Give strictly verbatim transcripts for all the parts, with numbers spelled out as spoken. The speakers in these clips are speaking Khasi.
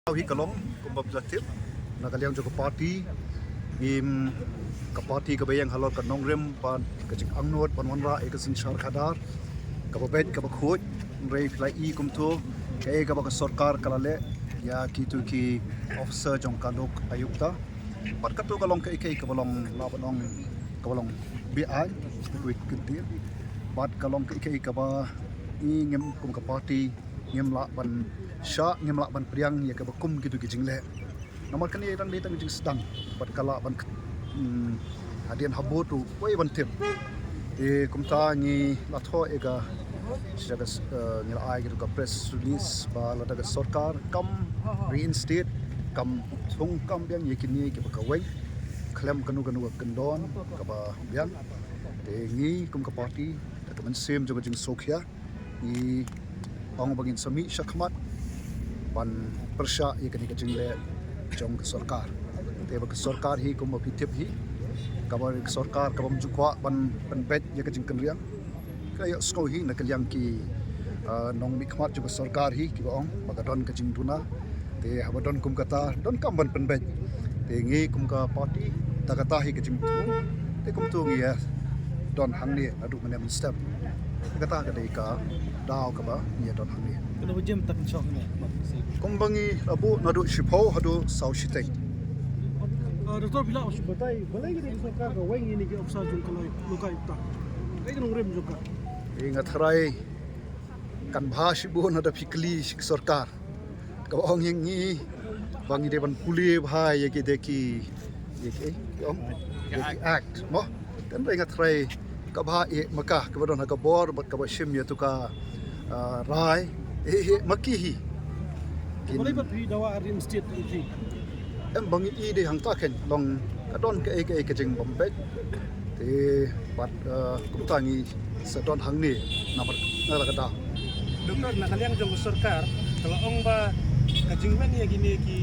Hi ka long kumba phi la tip, na ka liang jong ka party, ngim, ka party kaba ïeng halor ka nongrim bad ka jingangnud ban wanrah ïa ka synshar khadar kaba beit kaba khuid. Hynrei phi la i kumto, kaei kaba ka sorkar ka la leh ïa kito ki officer jong ka lok ayukta. Bad kato ka long kaei kaei kaba long lah ban ong kaba long beaiñ, kaba kyntien. Bad ka long kaei kaei kaba i ngim kum ka party ngim lah ban shah, ngim lah ban pdiang ïa kaba kum kito ki jingleh. Namar kane dang dei tang jingsdang bad ka lah ban, hmm, hadien ha vote ruh wei ban tip. Te kumta ngi la thoh ïa ka, sha ka, eh, ngi la ai kito ka press release ba lada ka sorkar kam reinstate, kam thung kam biang ïa kine kiba ka weng khlem kano kano ka kyndon kaba biang, te ngi kum ka party da ka mynsiem jong ka jingsngewkhia ngi ong ba ngin sa mih shakhmat ban pyrshah ïa kane ka jingleh jong ka sorkar. Te ba ka sorkar hi kumba phi tip hi, kaba ka sorkar kabym ju kwah ban pynbeit ïa ka jingkynriang. Ka ïohsngew hi na ka liang ki, ah, nongmihkhmat jong ka sorkar hi kiba ong ba ka don ka jingduna. Te haba don kum kata, donkam ban pynbeit. Te ngi kum ka party, da kata hi ka jingthmu. Te kumto ngi ïa don hangne naduh mynne mynstep. Kata ka dei ka daw kaba ngi ïa don hangne. Kano ba jem tak shong ne. Kumba ngi la buh naduh shiphew haduh saw shiteng. Ah, Doctor, phi lah batai balei ka dei ka sorkar ka weng ïa kine ki officer jong ka lokaïukta? Kaei ka nongrim jong ka? Nga tharai kan bha shibun lada phi kylli sha ka sorkar. Kaba ong ïa ngi ba ngi dei ban pule bha ïa ki, dei ki, ïa ki, ïa ki ong, ïa ki act mo. Kan dei nga tharai kaba ïa ma ka, kaba don ha ka bor bad kaba shim ïa tu ka, ah, rai. Eh, eh, ma ki hi. Kin balei ba phi dawa reinstate ïa ki? Em, ba ngi i dei hangta keiñ, long ka don kaei kaei ka jingbym beit. Te bad, eh, kumta ngi sa don hangne namar na la ka daw. Doctor, na ka liang jong ka sorkar ka la ong ba ka jingweng ïa kine ki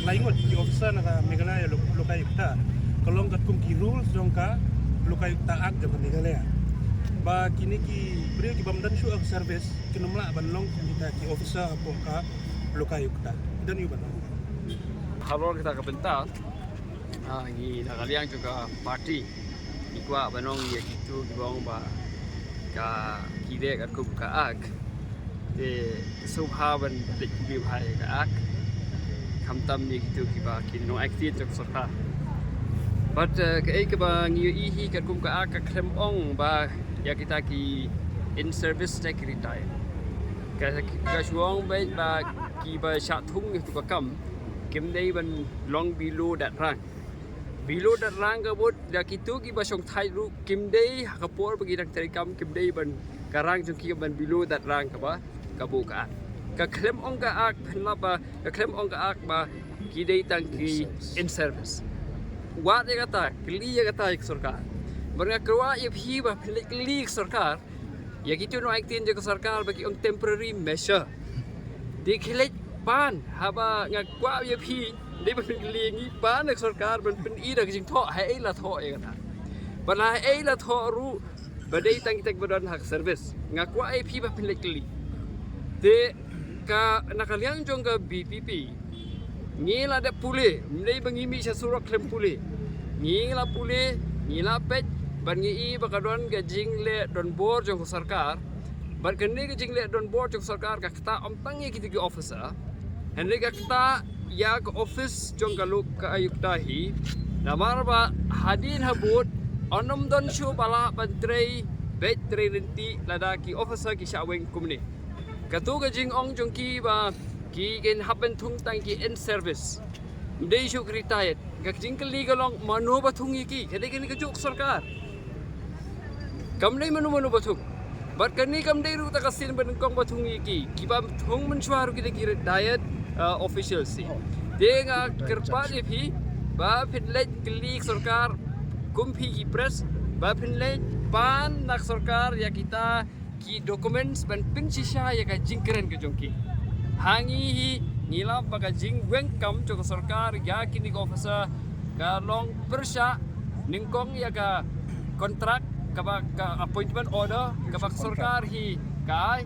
laingut ki officer na ka Meghalaya lok-, lokaïukta ka long katkum ki rules jong ka Lokaïukta Act jong ka Meghalaya. Ba kine ki briew kibym don shuh ha ka service kin ym lah ban long kum kita ki officer hapoh ka Lokaïukta. Don ïa u ban ong halor kita ka bynta. Ah, ngi na ka liang jong ka party ngi kwah ban ong ïa kito kiba ong ba ka, ki leh katkum ka act. Te sngewbha ban leit pule bha ïa ka act. Khamtam ïa kito kiba ki nongaiktien jong ka sorkar. But, eh, kaei kaba ngi ïohi hi katkum ka act ka khlem ong ba ïa kita ki in service te ki retire. Ka, ka shu ong ba, ba kiba shah thung ïa katu ka kam kim dei ban long below that rank. Below that rank ka mut da kito kiba shongthait ruh kim dei ha ka por ba ki dang trei kam kim dei ban ka rank jong ki ban below that rank kaba ka buh ka act. Ka khlem ong ka act pynlap ba, ka khlem ong ka act ba ki dei tang ki in service. Wad ïa kata, kylli ïa kata ïa ka sorkar. Bad nga kwah ïa phi ba phin leit kylli ïa ka sorkar. Ïa kito nongaiktien jong ka sorkar ba ki ong temporary measure. Te khie leit pan haba nga kwah ïa phi dei ban kylli ngi pan ïa ka sorkar ban pyni da ka jingthoh haei la thoh ïa kata. Ba la haei la thoh ruh ba dei tang kita kiba don ha ka service. Nga kwah ïa phi ba phin leit kylli. Te ka na ka liang jong ka B P P ngi la dep pule, ym dei ba ngi mih sha surok khlem pule. Ngi la pule, ngi la peit, bad ngi i ba ka don ka jingleh donbor jong ka sorkar. Bad kane ka jingleh donbor jong ka sorkar ka ktah ym tang ïa kita ki officer. Hynrei ka ktah ïa ka office jong ka Lokaïukta hi. Namar ba hadien habud yn ym don shuh ba lah ban trei beit trei ryntih lada ki officer ki shah weng kumne. Kato ka jingong jong ki ba ki kin hap ban thung tang ki in service. Ym dei shuh ki retired. Ka jingkylli ka long mano ba thung ïa ki. Ka dei kane kajuh ka sorkar. Kam dei mano mano ba thung. Bad kane kam dei ruh ta ka sien ba nyngkong ba thung ïa ki. Kiba thung mynshuwa ruh ki dei ki retired, uh, officials hi. Te nga kyrpad ïa phi ba phin leit kylli ka sorkar kum phi ki press ba phin leit pan na ka sorkar ïa kita ki documents ban pynshisha ïa ka jingkren ka jong ki. Ha ngi hi ngi lap ba ka jingweng kam jong ka sorkar ïa kine ki officer ka long pyrshah nyngkong ïa ka contract kaba ka appointment order kaba ka sorkar hi ka ai.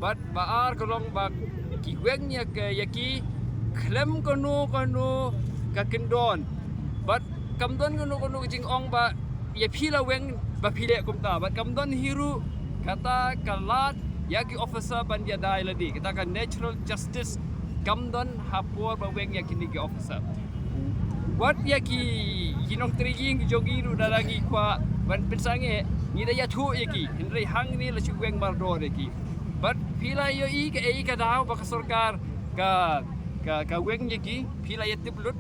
Bad ba ar ka long ba ki weng ïa ka, ïa ki khlem kano kano ka kyndon. Bad kam don kano kano ka jingong ba ïa phi la weng ba phi leh kumta. Bad kam don hi ruh kata ka lad ïa ki officer ban ïada ïa lade. Kata ka natural justice kam don ha por ba weng ïa kine ki officer. Wat ïa ki, ki nongtrei jong ngi ruh lada ngi kwah ban pynsangeh, ngi da ïathuh ïa ki. Hynrei hangne la shu weng mardor ïa ki. Bad phi la ïohi kaei ka daw ba ka sorkar ka, ka, ka weng ïa ki, phi la ïatip lut.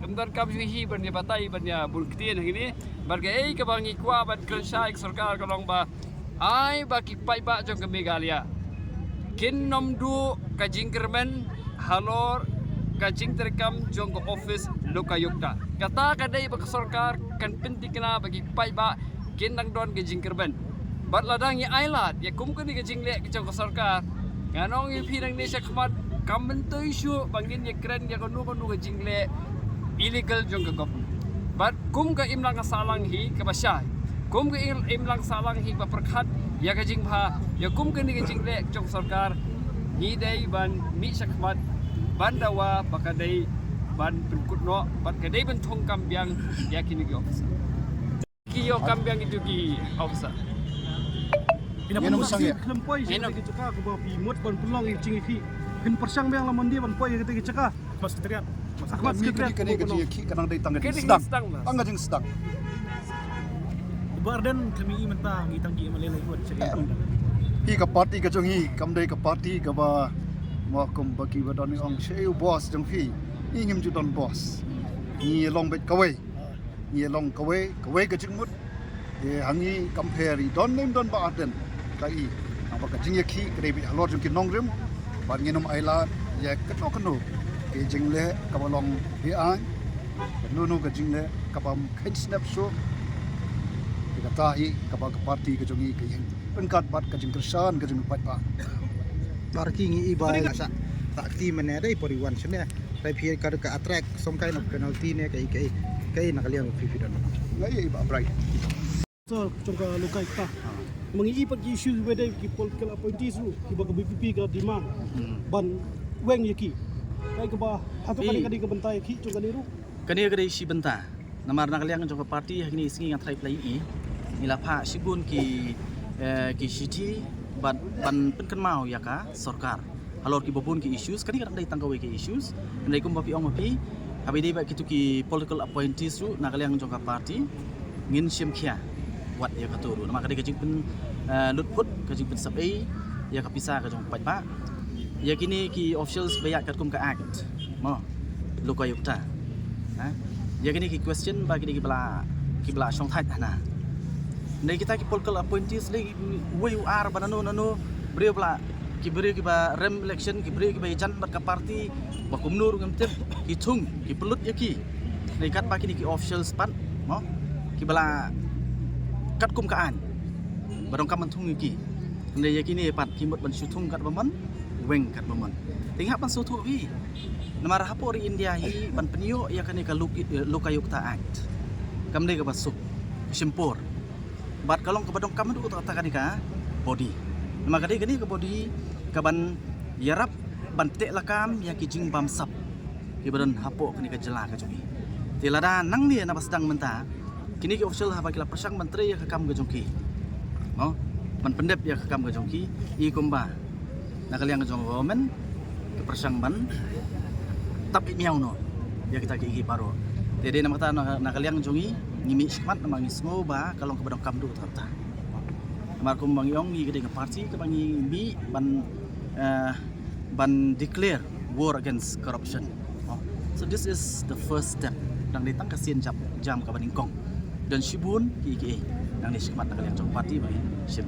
Ym donkam shuh hi ban ïa batai ban ïa bun ktien hangne. Bad kaei kaba ngi kwah ban kren sha ïa ka sorkar ka long ba ai ba ki paidbah jong ka Meghalaya kin ym duh ka jingkyrmen halor ka jingtreikam jong ka office Lokayukta. Kata ka dei ba ka sorkar kan pyntikna ba ki paidbah kin nang don ka jingkyrmen. Bad lada ngi ai lad ïa kum kane ka jingleh ka jong ka sorkar, ngan ong ïa phi nangne shakhmat kam myntoi shuh ba ngin ïa kren ïa kano kano ka jingleh illegal jong ka government. Bad kum ka imlang sahlang hi kaba shai, kum ka im-, imlang sahlang hi ba pyrkhat ïa ka jingbha ïa kum kane ka jingleh jong sorkar, ngi dei ban mih shakhmat ban dawa ba ka dei ban pynkut noh bad ka dei ban thung kam biang ïa kine ki officer. Ki ïoh kam biang kito ki officer. Ina pun musim khlem poi ïa kata ki jaka kaba phi mut ban pynlong ïa ki jingïakhih. Phin pyrshang biang la mandi ban poi ïa kata ki jaka. Khmat Secretariat. Khmat Secretariat. Kane ka jingïakhih ka nang dei tang ka jingsdang. Tang ka jingsdang. Bah Ardent, kami i mynta ngi tang ki M L A lai wat. Hi ka party ka jong i kam dei ka party kaba, mo, kum ba ki ba don ong shu boss jong phi. Ngi ngim ju don boss. Ngi long beit kawei. Ngi long kawei, kawei ka jingmut. Te ha ngi kam pher i don ne ym don Bah Ardent, ka i. Naba ka jingïakhih ka dei beit halor jong ki nongrim. Bad ngin ym ailad ïa kano kano ka jingleh kaba long hi ai. Kano kano ka jingleh kaba ym kheiñ snep shuh. Te kata hi kaba ka party ka jong i ka ïeng ryngkat bad ka jingkyrshan ka jong i paidbah. Bar ki ngi i ba sa ta kti mane dei pori wan shane. Dei phi ka ka attract some kind of penalty ne ka i ka i ka i na ka liang phi phi don. Ngai i ba bright. So jong ka Lokayukta. Ma ngi i pat ki issue ba dei ki political appointees ruh kiba ka V P P ka demand ban weng ïa ki. Kai kaba hato kane ka dei ka bynta ïa ki jong kane ruh. Kane ka dei shi bynta. Namar na ka liang jong ka party ha kine ki sngi nga tharai phi la ïohi, ngi la phah shibun ki, eh, ki shithi bad ban pynkynmaw ïa ka sorkar halor kiba bun ki issues. Kane ka dang dei tang kawei ki issues. Hynrei kumba phi ong ma phi, haba dei bad kito ki political appointees ruh na ka liang jong ka party, ngin shim khia wat ïa kato ruh. Namar ka dei ka jingpyn, eh, lut phut, ka jingpynsap ei ïa ka pisa ka jong paidbah. Ïa kine ki officials ba ïaid katkum ka act, mo, Lokayukta. Ha? Ïa kine ki question ba kine ki ba la, ki ba la shong thait hana. Hynrei kita ki political appointees lei, uwei u ar ba nano nano, briew ba la, ki briew kiba rem election, ki briew kiba ïajan bad ka party, ba kumno ruh ngim tip, ki thung, ki pynlut ïa ki. Hynrei katba kine ki officials pat, mo, ki ba la katkum ka aiñ ba donkam ban thung ïa ki. Hynrei ïa kine pat ki mut ban shu thung katba mon, weng katba mon. Te ngi hap ban sngewthuh hi. Namar hapoh ri India hi ban pynïoh ïa kane ka Lok-, eh, Lokayukta Act, kam dei kaba suk, shim por. Bad ka long kaba donkam haduh katta kane ka body. Namar ka dei kane ka body kaban ïarap ban teh lakam ïa ki jingbamsap kiba don hapoh kane ka jylla ka jong ngi. Te lada nangne naba sdang mynta kine ki official haba ki la pyrshang ban trei ïa ka kam ka jong ki, mo, ban pyndep ïa ka kam ka jong ki, i kumba na ka liang ka jong ka government ka pyrshang ban tap ïa miaw noh ïa kita ki, ki baroh. Te dei namar kata na, na ka liang jong ngi ngi mih shakhmat namar ngi sngew ba ka long kaba donkam haduh katta. Namar kumba ngi ong ngi ka dei ka party kaba ngi mih ban, eh, ban declare war against corruption. Oh. So this is the first step. Dang dei tang ka sien jam, jam kaba nyngkong. Don shibun ki, ki, dang dei shakhmat na ka liang jong party ba ngi shim.